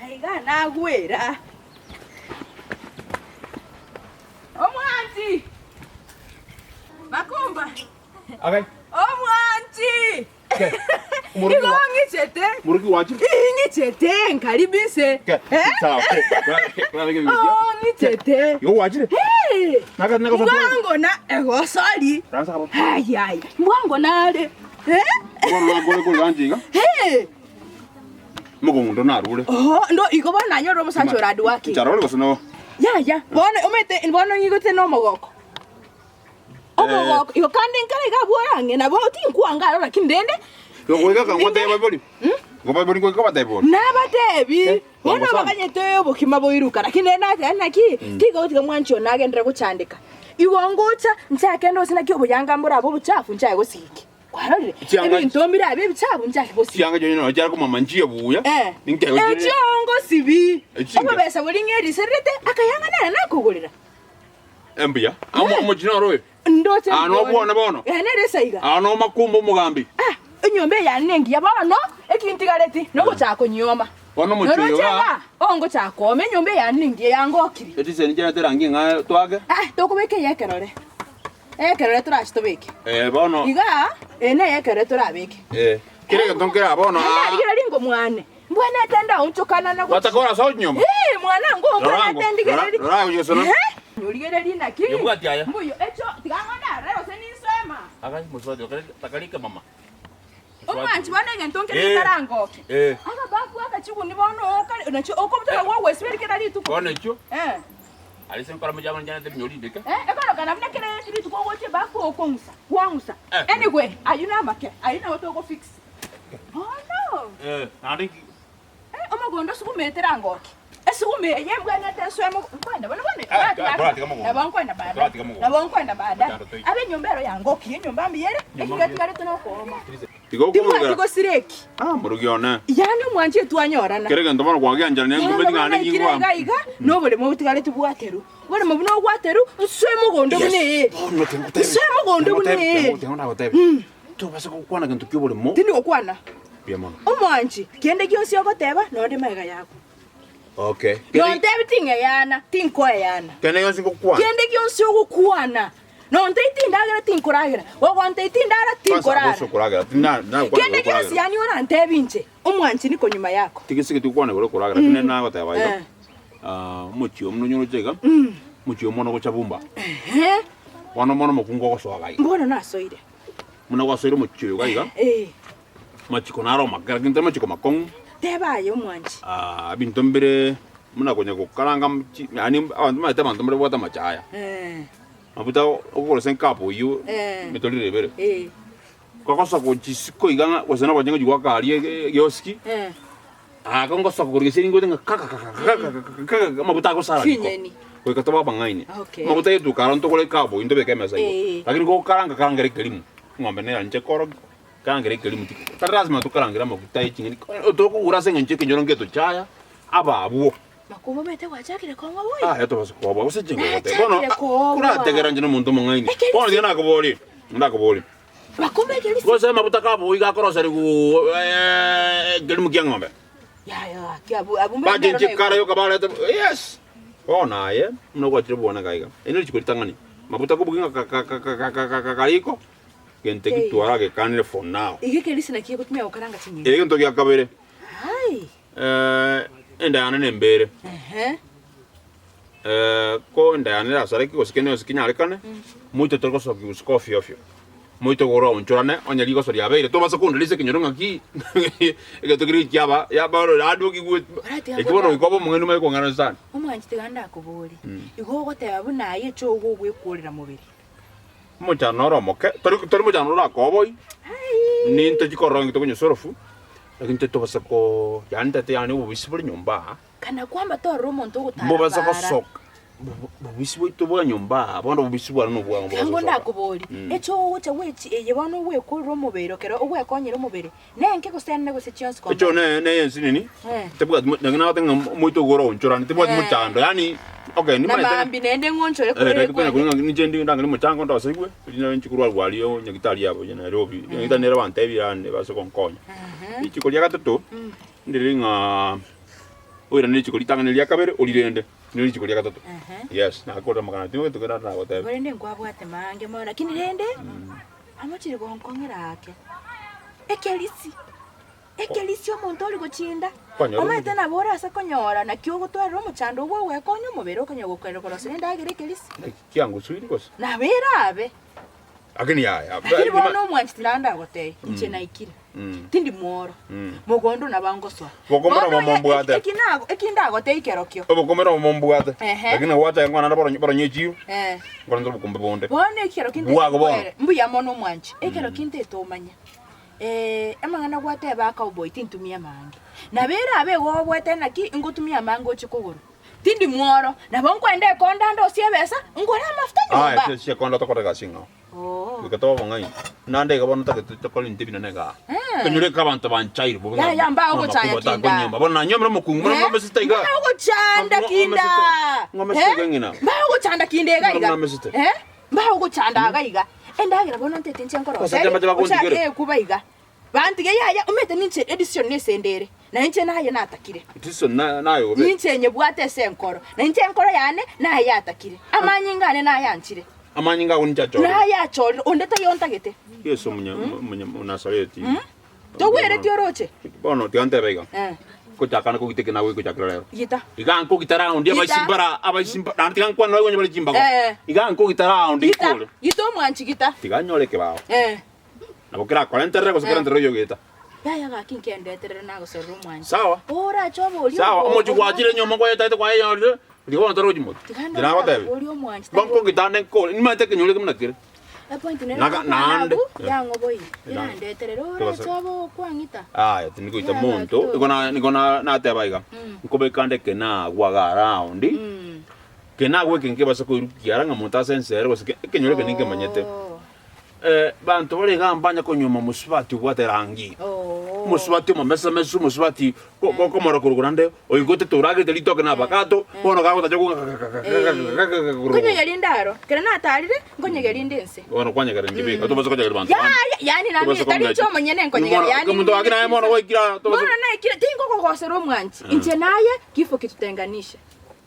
Aiga nagwera. Omwanchi! Makumba! Agai. Omwanchi! Ke. Omoroki Igo wa- ng'ichete. Moroki wachire. Ii ng'ichete nkaribise. Ke. Eh? Sawa. Ke. Kora beke bibikia. Oh, ng'ichete. Igo wachire. Hey! Naka naka sa. Mbwango na egosori. Ransa kabo. Ai ai. Mbwango nare. Eh? Bono nakore kore ranchi iga. Hey! Mogondo narure. Oh, ndo igo bono nanyora omosacha ore hardworking. Nchara ore gose no. Yaya, bono omanyete bono ng'igote na omogoko. Omogoko, igo kande nkare iga abwo orang'e nabo tinkwanga aro lakini rende Igo goika kangotebia baibori. Igo baibori ngoika obatebia ore. nabatebi Eh, bono bwango sana. baganyete obokima boiruka lakini rende nateba naki tiga gotiga mwanchi one agenderere gochandeka. Igo ngocha nchake ndose naki oboyanga mborabe obochafu nchake gosiki. Kwarorire? Chianga- Ebinto mbirabe ebichafu nchake gosibia. Chianga chionye nonya chiare komama nchiye buya. Eh. Ninkego chire. Echio ngosibi. Echinke. Obobesa boria ng'erisererete akayanga nere nakogorera. Embuya. Amo omochie noro oyo. Ndoche Ah, nobwone bono. Eh, nere esaiga. Ah, nomakumba omogambi. Ah, enyomba eye yane nengiya bono, ekintigareti nogochaka konyioma. Bono omochie oyo Noroche igaa. iga, oo ngochaka kooma enyomba eye yane nengiya yangokire. Etiseni chiarete erangi eng'ao twake. Ah, tokobeka eye ekerore. Ekerore torache tobeke. Eh, bono. Igaa, eye neye ekerore torabeke. Eh, kera egento nkere aa bono Naende aa. arigereria ngomwane. Mbwenerete ndaonchokana na gochia. Gwataka ore ase nyomba? Ee, mwana ango Rora ango, mbwenerete ndigererie. rora, rora gochia sono. Eh? Origererie naki? Yebwati aya. Mbuya, echo, tiga ang'o ndarore gose ninswema. Agai mosubati okare takarika mama. Omwanchi bono egento nkere Eh. getarangoke. Eh. Agabafu akachiguni bono okare nacho okobutora gwogwesiberi kera rituko. Bono ekio Eh. arise nkora mojama njanete ebinyori ndeke. Eh, ekorokana buna kera rituko ogochia ebafu okong'usa, kwang'usa. Eh. Anyway, ayio namake, ayio nabo togofix. Bono. Eh, naende nki Eh, omogondo osugumete rangoki. Esuguma eye embwenerete ensoe mogo nkwenda bono bono Eh, toratiga toratiga mogondo. nabo nkwenda baadaye. Toratiga mogondo. Nabo nkwenda baadaye. Machando toike. Abe enyomba ero yangokirie enyomba mbuya ere, Nyomba ekiga mbuya. tigarete nokooma. Tiga Timwati okomogera. gosira eki. Ah, morogi one. Yaani omwanchi twanyorana. Kera egento bono kwagiancherania Bono ngumeti ng'a bono naende naikire ngigwa. iga iga, noboremo obotigareti bwaterwa. Oboremo buna ogwaterwa, nsoe mogondo buna eeri. Bono tingotebi. Nsoe mogondo buna eeri. Tingo nagotebi. Tobasa gokwana gento ki'oboremo. Tindi gokwana. Mbuya mono. Omwanchi, kende gionsi ogoteba, nonde magega yako. Okay. Nontebi ting'eyana, tinkoeyana. Kende gionsi ngokwana. Kende gionsi ogokwana, nontebi tindagera tinkoragera, gogontebi tindara tinkorara. Ase okoragera, tinda nakwana Kende gionsi yaani orantebi inche, omwanchi niko nyuma yako. Tigesegeti gokwana igoro okoragera, lakini nagoteba iga. Eh. Ah, omochie omuno onyoroche iga, omochie omono gocha bumba. Ehe. Bono mono omokungu ogosoa iga. Bono nasoire. Buna gwasoire omochie oyo iga iga. Eh. Amachiko naro amake, lakini tari machiko makong'u. Teba aye omwanchi. Ah, ebinto mbire buna konya gokaranga chi yaani abanto omanyete abanto mbare babwate amachaya. Eh. Mabuta okogora ase enkapu oyio, Eh. emetoriro ebere. Eh. Kogosoka gochia isiko iga ng'a gose nobochie ngochia goaka aria ege egeosiki, Eh. aka ngosoka korwa gese ringote ng'a kakakakakakakakakaka amabuta agosara riko. Chinyeni. Goika tobe abang'aini. Okay. Amabuta yetuka aro ntogore ekabu oyio ntobeke emesa igo. Eh. Lakini gokaranga karangere ekerimo, eng'ombe nere inche korokia. Karangere ekerimo tiko. Tari lasima tokarangere amaguta ye ching'eni, tokogura ase eng'encho ekenyoro ngetochaya, abe abwo. Makumba omanyete gwachakire kong'a boigo. Aye tobasa koboa gose chingogo te. Bono Nachakire koboa. korategera inche nomonto omong'aini. Ekerisi. Bono tiga nakoborie, ndakoborie. Makumba ekerisi. Gose amabuta kaboi gakoroseriwu ekerimo kia eng'ombe. Yaya gaki abwo abwo mbere Bachenchie nero kara yoka barete yes. Bono aye buna gwachire bwane iga iga. Eri nerituko ritang'ani. Mabuta kobugia ng'a kakakakakakaka riko. Gento eki twaragekanire for now. Iga ekerisi naki egotumia gokaranga ching'eni. Egento gia kabere, Ai. eh, enda yane nembere. Ehe. Eh, ko enda yane erasareke gose kende gionsi kinyarekane, moito tori gosokia gosika ofio ofio. Moito igo oraonchorane, onye rigoso riabeire, tobasa konderia ase ekenyoro ng'aki, egento keria kiaba, yaba ande okigwe, Oratiga eki bono ngocha. goika obe omong'aini omanye kong'aina sana. Omwanchi tiga ndakobori, igo ogoteba buna aye echogo ogwekorera mobere. Omochando ore omoke, tori tori mochando orakoboyie, ninto chikorora ng'iti konywa sorofu, lakini totobasa koo yaani tata yaani obobisi bore nyomba aa, Kana kwamba torora omonto ogotara mbobasa para. gosoka bobo bobisi bwaito bwa nyomba aa, bono obobisi bwane nobwang'o mbobasa Tiga gosoka. ndakobori, echo ogocha gwechi eye bono ogwekorera omobere ekero ogwekonyera omobere, nenke gose ende gose chionsi Echo combined? ne neye ensinini, Eh. tebwati mo naki nagoteba ng'a omoito igo ore oonchorane, tebwati Eh. mochando yaani. Okay, Na nimanyete. maambia naende ng'onchore Eh, kore lakini konya kwende. kuri ng'a ninche ndi ndang'ani omochango ndoseigwe, riria nare inche korwa arwario nyagitari yabo ya Nairobi, nyagitari nere bantebire ande base gonkonya. Richiko ria gatato, ndiri ng'a oirane richiko ritang'ani ria kabere orirende, niri richiko ria gatato. Yes, nakorire amang'ana aya, ting'o gento kende nagotebia. Korende nkwabwate maange mono, lakini rende, amochire gonkong'era ake, ekerisi. Ekerisia omonto ore gochinda, Konyora omanyete nabo ore ase konyora, naki ogotwarera omochando obwo ogwekonya omobere okonyora gokorera korosia endagera ekerisia. Naki kiangosuiri gose? Nabo erabe. Lakini yaya. Lakini bono omwancheti naende ndagotebie, inche naikire, tindi mworo, mogondo nabo angosoa. Bokomera Bono obomo mbwate. eki nago- eki ndagotebie kerokio. Obokomera obomo mbwate. Ehe. Lakini nagwacha nkwana naende baronye baronye echiro, Eh. nkorente obokombe bonde. Bono ekero kintete Bwago bono. nkwere, mbuya mono omwanchi, ekero kintete omanye. Amang'ana gwateba akauboy tintumia amange. Nabo erabe igo obwate naki ngotumia amange oche kogoro. Tindi mworo, nabo nkoenda ekonda ndosie ebesa, ngore amafuta Aye, nyomba. chia ekonda tokore egasi eng'ao. Oo. Goika tobe obong'aini. Naende iga bono ntagete tokore ebinto ebinene igaa. Kenyore eke abanto banchaire bobe ng'a Yaya, mbao ng'a ogochaya amakuba kinda. takonyomba. Bono nanyomire omokungu, bono ng'omesete igaa. Mbao ogochanda Ng'o- kinda. ng'omesete- ng'omesete iga ng'ina. Mbao ogochanda kinda iga iga. Ng'omesete. Mbao ogochanda iga iga. Endagera bono ntete inche nkorosia Abasacha mbache bagontigere. ochake ekuba iga. Bantige yaya, omanyete ninche edecision nese ende ere, na inche naye natakire. Decision na naye obe. Ninche nyebwate ase enkoro, na inche enkoro yane naye yatakire. Amanyinga ane nayanchire. Amanyinga ago ninche achorire. Naye achorire, onde taiyo ontagete. Yeso omonya omonya Omonasareti. Togwereti oroche? Bono tiga ntebe iga. Eh. Gochaka na kogita eke nago egochakera rero. Gita. Iga nkogita round Gita. abaisi mbara abaisi mba naende tiga nkwane nabaigwe onye bare chimbago. Eh. Iga nkogita round Gita, nkore. gita omwanchi gita. Tiga nyore ekebao. Eh. Nabo kerakorenterere gose Eh. kerenterere oyogeta. Yaya gaki nkendeterere nagosorera omwanchi. Sawa. Orache oborie Sawa, obo- omochie gwachire nyomba kwayetaete kwayenyorire, rigia bono tore gochia motwe. Tiga Inche ndore nagotebia. oborie omwanchi. Bo nkogita ande nkore, nimanyete ekenyoro eke buna kere. Epoint nere Naga- ngokwana naende. abwo, yang'oboire. Naende. Erandeterere Tobasa- orache obe okwang'ita. Aya, tindi goita Yeah, monto, gaki igo na nigo na nateba iga, nkobeka nde kenagwa iga around, kenagwa eke nkebasa koirukia ara ng'a monto ase ensere gose ke ekenyoro eke ninkemanyete. Oh. Banto bare iga mbanya konyuoma mosubati obwate erangi, Oh. omosubati omomesamesu, omosubati ko- gokomora korwa naende oigotete oragete ritoke na avocado, bono gagotacha Nkonyegeria inde aro, ekero natarire, nkonyegeria inde inse. Bono kwanyegera inche beka, tobasa konyegeria banto bande. Yaya, yaani nami Tobasa tari inche kong'acha. omonyene nkonyegeria, yaani Omonto gaki naye mono gwaikire aa, tobasa- Bono naikire, tingokogosera omwanchi, inche naye kifo kitutenganishe.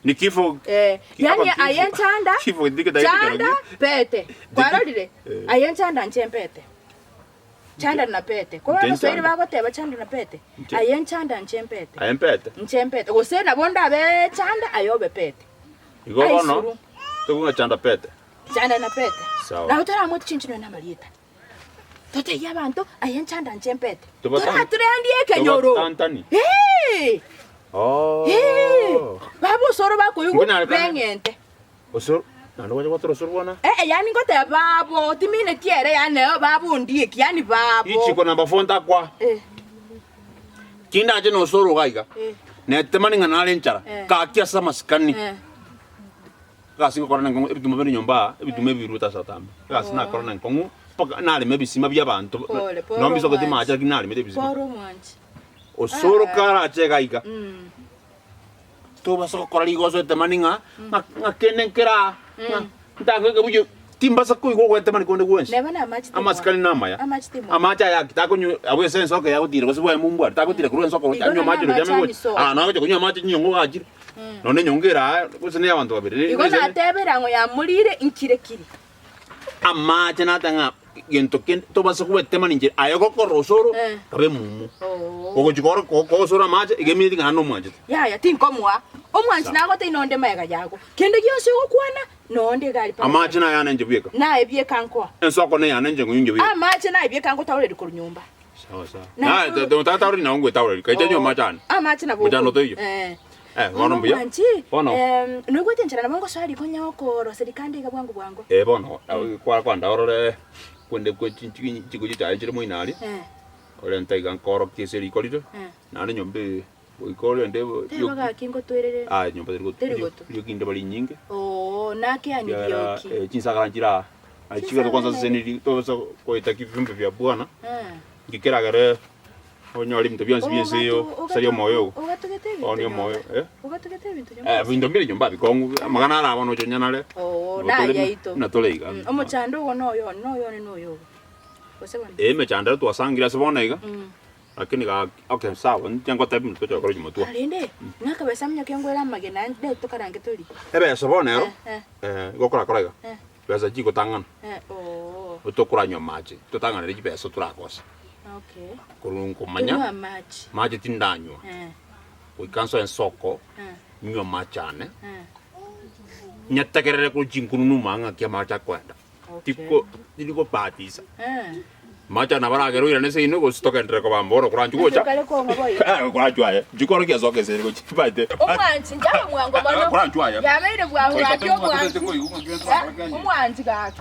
Ni kifo Eh, Ki- yaani aba kifo- aye nchanda, kifo tiketaeti chanda kerogi. pete. Kwarorire? Eh. Aye nchanda nche mpete. Chanda na pete. Korwa Nche abaswahili nchanda. bagoteba chanda na pete. Nche- Aye nchanda nche mpete. Aye mpete. Nche mpete. Gose nabo ndabe chanda aye obe pete. Igo bono Aisuru. tokong'a chanda pete. Chanda na pete. Sawa. Nabo toramwete chinche nonya namarieta. Totebie abanto aye nchanda nche mpete. Tobatan- Toraturendie ekenyoro. Tobatantani. Hey! Oh. Hey! Baba osoro bakoigwa Nkonyarekane. beng'ente. Osoro, naende gwacha gwatora osoro bwana. Eh, eh, yaani ngoteba babo, timineti ere yaani nero babo ondieki, yaani babo. Ichiko namba four ntakwa. Eh, Kindache na osoro iga iga. Eh. Netemani ng'a nare enchara. Eh. Gaki ase amasikani. eh. Egasi ngokora nenkong'u ebituma bire nyomba aa, ebituma ebiruete ase atambe. Egasi nakora nenkong'u mpaka narema ebisima bia abanto. Pole, pole Nombi sogeti omwanchi. mache lakini naremete ebisima. Pore omwanchi. Osoro karache iga iga. Mm. Tobasa gokora rigoso etemani ng'a ng'a ng'a kende nkere aa, ng'a ntange ekebuya timbasa koigwa ogoetemani konde gwensi. Neba namache timwa. Amasikani namaya. Amache timwa. Amache aya aki takonywa abwo ase ensoko yagotira gose bwaye mombware tagotira korwa ensoko Igo anywe amache namache roche ame gocha. anisoa. Ah nagocha konywa amache chinyongo gachire. Nonye enyongo ere aa gose na abanto babere Igo ne- ne- natebera ng'o yamorire nkire kiri. Amache nateba ng'a gento kende tobasa gwetemani inche aye gokora osoro Eh. kabe mumo. Oo. Ogochi koro kogosora amache iga emineti ng'a naende omwanchete. Yaya tinkomoa. Omwanchi nagotebi nonde magega yago. Kende gionsi ogokwana nonde iga aria Amache naye ane inche bweka. Naye bieka nkoa. Ensoko neyane inche ng'oyio inche bweka. Amache naye bieka ngotaoreri korwa nyomba. Sawa sawa. Na- Na tata ori nawo ngwetaoreri. Kaita nywa amache ane. Amache nabo. Mochando toiyo. Eh. Eh, bono mbuya. Omwanchi, Bono. em, noigwete enchera nabo ngosoa riko onye okoroseria kande iga bwango bwango. Eh, bono kwara kwandaorore kwende kwe chinko chichaye chire moino aria. Eh. Orente iga nkorokie ase riko rire. Eh. Naende nyomba eye goika orende Teba gaki ngotwerere. Ah, nyomba teri gotu. Teri gotu. Rioki ndeba rinyinge. Oo, nakeani Kiagera rioki. eh, chinsakara nchire aa. Aye chigato kwanza Chinsakara seseniri tobasa koeta ki viumbe vya bwana. Eh. Nki keragere. Onyore ebinto bionsi bia ense eye osarie omoyo ogo. Ogatugete ebinto Oonie omoyo, nyomba. eh? Ogatugete ebinto nyomba. Eh, ebinto mbire nyomba bikong'u, amang'ana ara bono oche onyanare. Oo, Nabo tore nayaito. buna tore iga. Mm, Omochando ogo noyo one, noyo one noyo ogo. Gose bono. Eh, emechando ere twasangire ase bono iga, Mm. lakini gaki, okay sawa, inche ngotebia buna toche gokora chimotwa. Rende, ng'aka besa minyoke ngwere amagena ande tokarange torie. Ebesa bono ero, Eh, eh, igo okorakora iga, Eh. besa chigotang'ana, eh, oo, tokoranywa amache, totang'anere chibesa torakose. okay. Korwa nkomanya, Tonywe amache. mache tindanywa, Eh, goika nsoe ensoko, eh, nywe amache ane, eh. nyategerere korwa chinkununu mang'ana ng'aki amache akoenda. Okay. Tiko, tiri kobatisa. Eh. Amache nabo aragere oirane seino gose togenderere kobamba bono koranchwa gocha. Kare kong'a boigo. Eh, koranchwa aye. Inchuo korokia soka ase ere gochia baete. Omwanchi nchabe mwango mono. Koranchwa aye. Yabeire bwango gaki omwanchi. Eh, omwanchi gaki.